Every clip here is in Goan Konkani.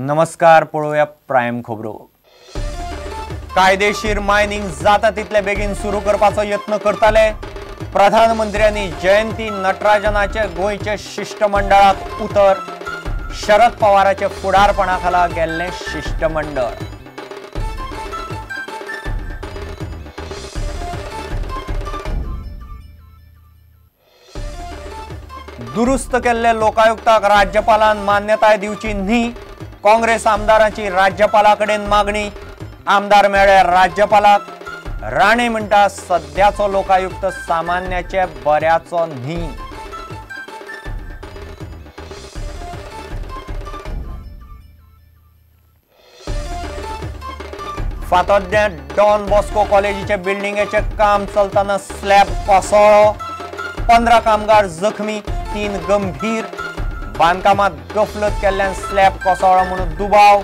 नमस्कार, पळोवया प्रायम खबरो। कायदेशीर मायनिंग जाता तितले बेगीन सुरू करपाचो यत्न करताले। प्रधानमंत्र्यांनी जयंती नटराजनाचे गोंयचे शिष्टमंडळाक उतर। शरद पवाराचे फुडारपणा खाला गेल्लें शिष्टमंडळ। दुरुस्त केल्ले लोकायुक्ताक राज्यपालान मान्यताय दिवची न्ही, काँग्रेस आमदारांची राज्यपाला कडेन मागणी। आमदार मेळ्ळे राज्यपालाक। राणे म्हणटा सद्याचो लोकायुक्त सामान्याचे बऱ्याचो न्ही। फातोड्ड्यां डॉन बॉस्को कॉलेजीचे बिल्डिंगेचें काम चलतना स्लॅब कोसळ्ळो। 15 कामगार जखमी, 3 गंभीर। बांदकामात गफलत केल्ल्यान स्लॅब कोसळ्ळो म्हणून दुबाव।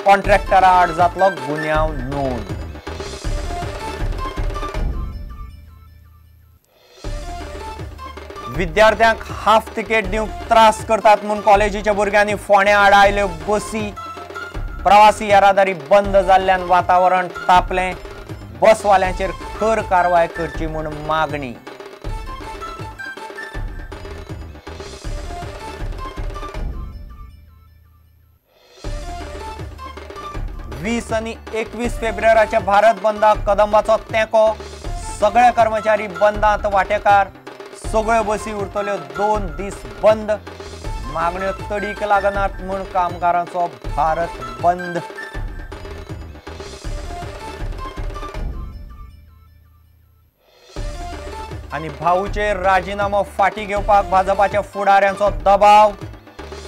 कॉन्ट्रॅक्टरा आड जातलो गुन्यांव नोंद। विद्यार्थ्यांक हाफ तिकेट दिवंक त्रास करतात म्हूण कॉलेजीच्या भुरग्यांनी फोंड्या आड आयल्यो बसी। प्रवासी येरादारी बंद जाल्ल्यान वातावरण तापलें। बसवाल्यांचेर खर कारवाय करची म्हूण मागणी। वीस आनी 21 फेब्रुवारीच्या भारत बंदाक कदंबाचो तेंको। सगळे कर्मचारी बंदांत वांटेकार। सगळ्यो बसी उरतल्यो 2 दीस बंद। मागण्यो तडीक लागनात म्हूण कामगारांचो भारत बंद। आनी भाऊचेर राजिनामो फाटीं घेवपाक भाजपाच्या फुडाऱ्यांचो दबाव।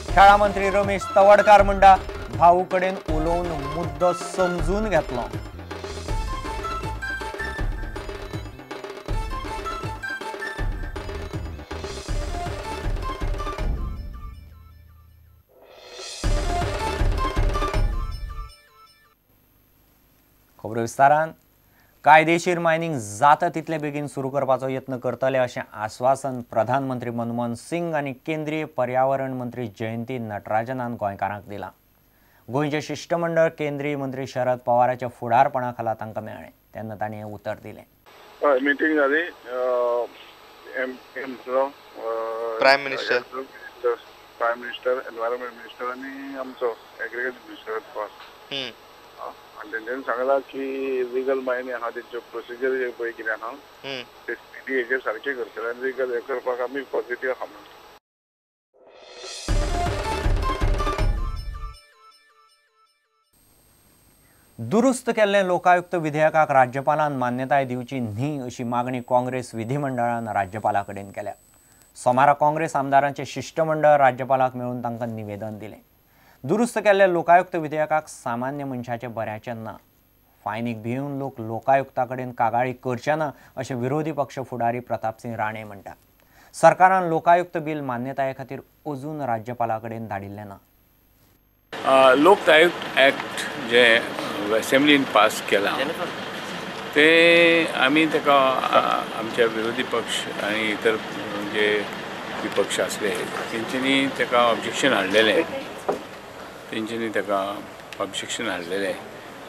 खेळां मंत्री रमेश तवडकार म्हणटा भाऊ कडेन उलोवन मुद्दो समजून घेतलो। खबरो विस्तारान। कायदेशीर मायनिंग जाता तितले बेगीन सुरू करपाचो यत्न करतले अशें आश्वासन प्रधानमंत्री मनमोहन सिंग आनी केंद्रीय पर्यावरण मंत्री जयंती नटराजनान गोंयकारांक दिलां। गोंयचें शिष्टमंडळ केंद्रीय मंत्री शरद पवाराच्या फुडारपणा खाला तांकां मेळ्ळें तेन्ना तांणी हें उतर दिलें। हय, मिटींग जाली। Prime minister, environment minister आनी आमचो एग्रीकल्चर मिनिस्टर पवार। आनी तेंच्यांनी सांगलां की लिगल मायनिंग आहा, तेंच्यो प्रोसिजर पळय कितें आहा ते स्पिडी हेजेर सारकें करतले आनी लिगल हें करपाक आमी पॉझिटीव आहा म्हणून। दुरुस्त केल्ले लोकायुक्त विधेयकाक राज्यपालान मान्यताय दिवची न्ही अशी मागणी काँग्रेस विधिमंडळान राज्यपाला कडेन केल्या। सोमारा काँग्रेस आमदारांचे शिष्टमंडळ राज्यपालाक मेळून तांकां निवेदन दिलें। दुरुस्त केल्ले लोकायुक्त विधेयकाक सामान्य मनशाचे बऱ्याचें ना। फायनीक भिवन लोक लोकायुक्ता कडेन कागाळी करचे ना अशें विरोधी पक्ष फुडारी प्रतापसिंह राणे म्हणटा। सरकारान लोकायुक्त बील मान्यताये खातीर अजून राज्यपाला कडेन धाडिल्लें ना। लोकायुक्त ॲक्ट जे असेंब्लीन पास केला ते आमी ताका आमच्या विरोधी पक्ष आनी इतर जे विपक्ष आसले तेंच्यांनी ताका ऑब्जेक्शन हाडलेलें।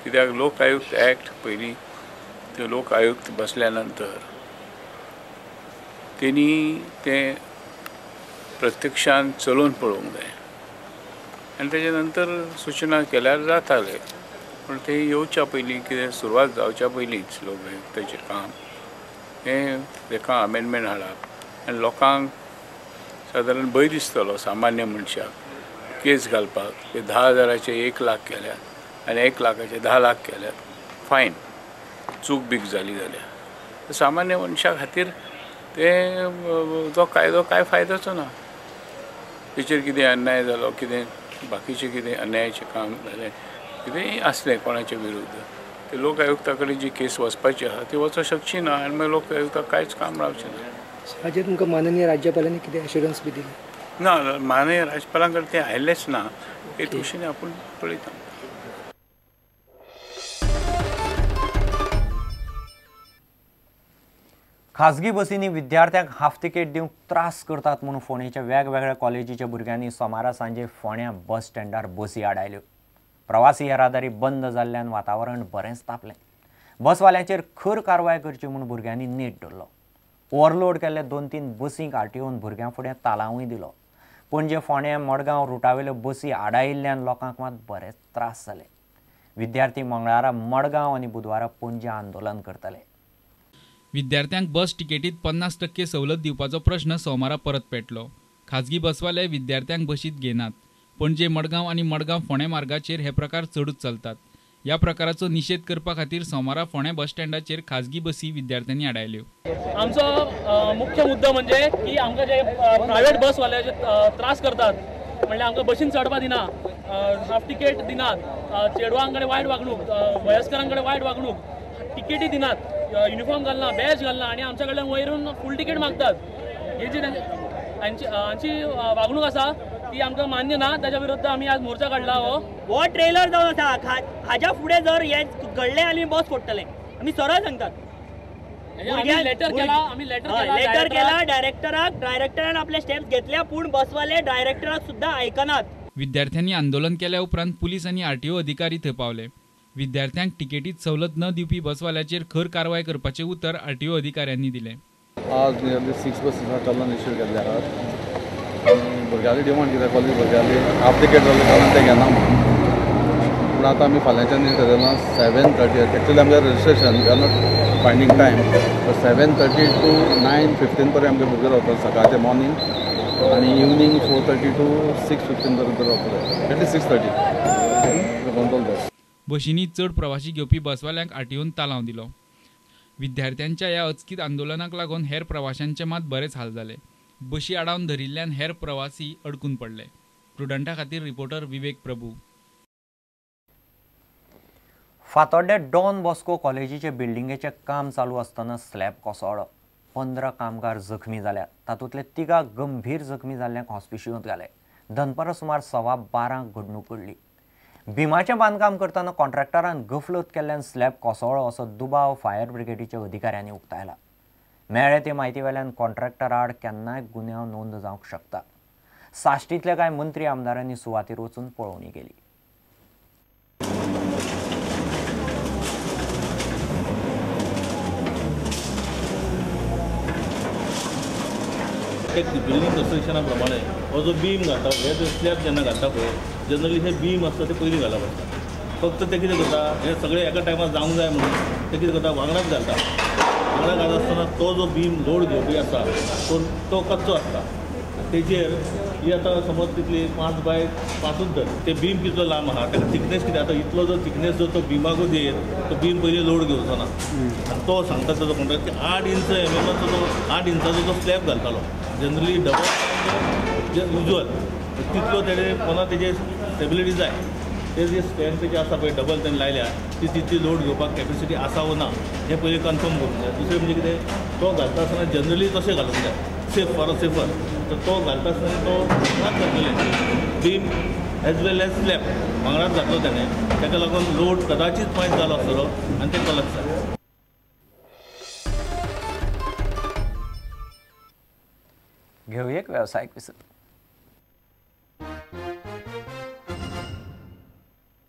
कित्याक लोक आयुक्त ॲक्ट पयलीं ते लोक आयुक्त बसल्या नंतर तेणी तें प्रत्यक्षान चलोवन पळोवंक जाय आनी तेजे नंतर सुचना केल्यार जातालें। पूण ते येवच्या पयलीं कितें सुरवात जावच्या पयलींच लोक आयुक्ताचें काम हें ताका अमेंडमेंट हाडप आनी लोकांक सादारण भंय दिसतलो सामान्य मनशाक केस घालपाक। ते 10,000 1 लाख केल्यात आनी 1 लाखाचे 10 लाख केल्यात फायन, चूक बीक जाली जाल्यार सामान्य मनशा खातीर ते तो कायदो कांय फायद्याचो ना। तेचेर कितें अन्याय जालो, कितें बाकीचें कितें अन्यायाचें काम जालें, कितेंय आसलें कोणाचे विरुद्ध, ते लोक आयुक्ता कडेन जी केस वचपाची आसा ती वचोंक शकची ना आनी मागीर लोक आयुक्ताक कांयच काम रावचें ना। हाजेर तुमकां माननीय राज्यपालांनी कितें एश्युरन्स बी दिली? ना, माननीय राज्यपालां कडेन तें आयलेंच ना। हे दृश्टीन आपूण पळयता। खाजगी बसींनी विद्यार्थ्यांक हाफ तिकेट दिवंक त्रास करतात म्हणून फोंडेच्या वेगवेगळ्या कॉलेजीच्या भुरग्यांनी सोमारा सांजे फोंड्या बस स्टँडार बसी आडायल्यो। प्रवासी येरादारी बंद जाल्ल्यान वातावरण बरेंच तापलें. बसवाल्यांचेर खर कारवाय करची म्हूण भुरग्यांनी नेट धरलो. ओवरलोड केल्ले 2-3 बसींक आरटीओन भुरग्यां फुडें तालांवूय दिलो. पणजे फोंडें मडगांव रुटावेल्यो बसी आडायिल्ल्यान लोकांक मात बरेच त्रास जाले. विद्यार्थी मंगळारा मडगांव आनी बुधवारा पणजे आंदोलन करतले. विद्यार्थ्यांक बस तिकेटीत 50% सवलत दिवपाचो प्रश्न सोमारा परत पेटलो. खाजगी बसवाले विद्यार्थ्यांक बशीत घेनात. पणजे मडगांव आनी मडगांव फोंडें मार्गाचेर हे प्रकार चडूच चलतात. ह्या प्रकाराचो निशेध करपा खातीर सोमारा फोंडें बस स्टँडाचेर खाजगी बसी विद्यार्थ्यांनी आडायल्यो. आमचो मुख्य मुद्दो म्हणजे की आमकां जे प्रायवेट बसवाले जे त्रास करतात, म्हणल्यार आमकां बसीन चडपा दिना, हाफ तिकेट दिनात, चेडवां कडेन वायट वागणूक, वयस्करां कडेन वायट वागणूक, तिकेटी दिनात, युनिफॉर्म घालना, बॅज घालना आनी आमच्या कडल्यान वयरून फूल तिकेट मागतात. ही जी हांची वागणूक आसा ती आमकां मान्य ना. ताच्या विरुद्ध आमी आज मोर्चा काडला. हो ट्रेलर जावन आसा. हाज्या फुडें जर हें घडलें आनी बस फोडटले आमी सरळ सांगतात. लेटर केला डायरेक्टराक, डायरेक्टरान आपले स्टेप्स घेतल्या, पूण बसवाले डायरेक्टराक सुद्दां आयकनात. विद्यार्थ्यांनी आंदोलन केल्या उपरांत पुलीस आनी आरटीओ अधिकारी थंय पावले. विद्यार्थ्यांक तिकेटीत सवलत न दिवपी बसवाल्याचेर खर कारवाय करपाचें उतर आरटीओ अधिकाऱ्यांनी दिलें. आज नियरली 6 बसीस चलन इश्यू केल्ले आहात. भुरग्यांली डिमांड कित्याक कॉलेज भुरग्यांली हाफ तिकेट जाल्ले कारण ते घेना म्हणून. पूण आतां आमी फाल्यांच्यान ठरयलां 7:30. एक्चुअली आमकां registration we are not finding time. 7:30 to 9:15 पर्यंत आमचे भुरगे रावतले सकाळचे मॉर्निंग, आनी इवनींग 4:30 टू 6:15 पर्यंत रावतले, एटलीस्ट 6:30 कंट्रोल बस. बशींनी चड प्रवासी घेवपी बसवाल्यांक आरटीओन तालांव दिलो. विद्यार्थ्यांच्या ह्या अचकीत आंदोलनाक लागून हेर प्रवाशांचे मात बरेच हाल जाले. बशी आडावन धरिल्ल्यान हेर प्रवासी अडकून पडले. प्रुडंटा खातीर रिपोर्टर विवेक प्रभू. फातोड्ड्या डॉन बॉस्को कॉलेजीचे बिल्डिंगेचें काम चालू आसतना स्लॅब कोसळ्ळो. 15 कामगार जखमी जाल्यात. तातूंतले 3 गंभीर जखमी जाल्ल्यांक हॉस्पिशलांत घाले. दनपारां सुमार 12:15 घडणूक घडली. भीमाचें बांदकाम करतना कॉन्ट्रॅक्टरान गफलत केल्ल्यान स्लॅब कोसळ्ळो असो दुबाव फायर ब्रिगेडीच्या अधिकाऱ्यांनी उक्तायला. मेळ्ळे ते म्हायती वेल्यान कॉन्ट्रॅक्टर आड केन्नाय गुन्यांव नोंद जावंक शकता. साश्टींतल्या कांय मंत्री आमदारांनी सुवातेर वचून पळोवणी केली. एक बिल्डींग कन्स्ट्रक्शना प्रमाणे हो जो बीम घालता, हे जो स्लॅब जेन्ना घालता पळय, जनरली हे बीम आसता ते पयलीं घालप आसता. फक्त ते कितें करता, हे सगळे एका टायमार जावंक जाय म्हणून ते कितें करता, वांगडाच घालता. वांगडा घालता आसतना तो जो बीम लोड घेवपी आसा तो कच्चो आसता. तेजेर ही आतां समज तितली 5 बाय 5 धर, ते बीम कितलो लांब आसा, ताका थिकनेस कितें आतां, इतलो जो थिकनेस जो तो बिमाकूच येत तो बीम पयलीं लोड घेवचो ना. आनी तो सांगता ताजो कॉन्ट्रॅक्ट की 8 इंच एमएमाचो तो 8 इंचाचो तो स्लॅब घालतालो, जनरली डबल युज्युअल तितलो तेणे पुन्हा तेजे स्टेबिलिटी जाय. ते जे स्ट्रेंथ तेजे आसा पळय डबल तेणे लायल्या ती तितली लोड घेवपाक कॅपेसिटी आसा वो ना हें पयलीं कन्फर्म करूंक जाय. दुसरें म्हणजे कितें, तो घालता आसतना जनरली तशें घालूंक जाय, सेफ फॉर अ सेफर. तर तो घालता आसतना तो वांगडाच घातलेले beam as well as slab वांगडाच घातलो तेणें, ताका लागून लोड कदाचीत मायज जालो आसतलो आनी तें कॉलॅप्स जालें. घेवया एक वेवसायीक विसव.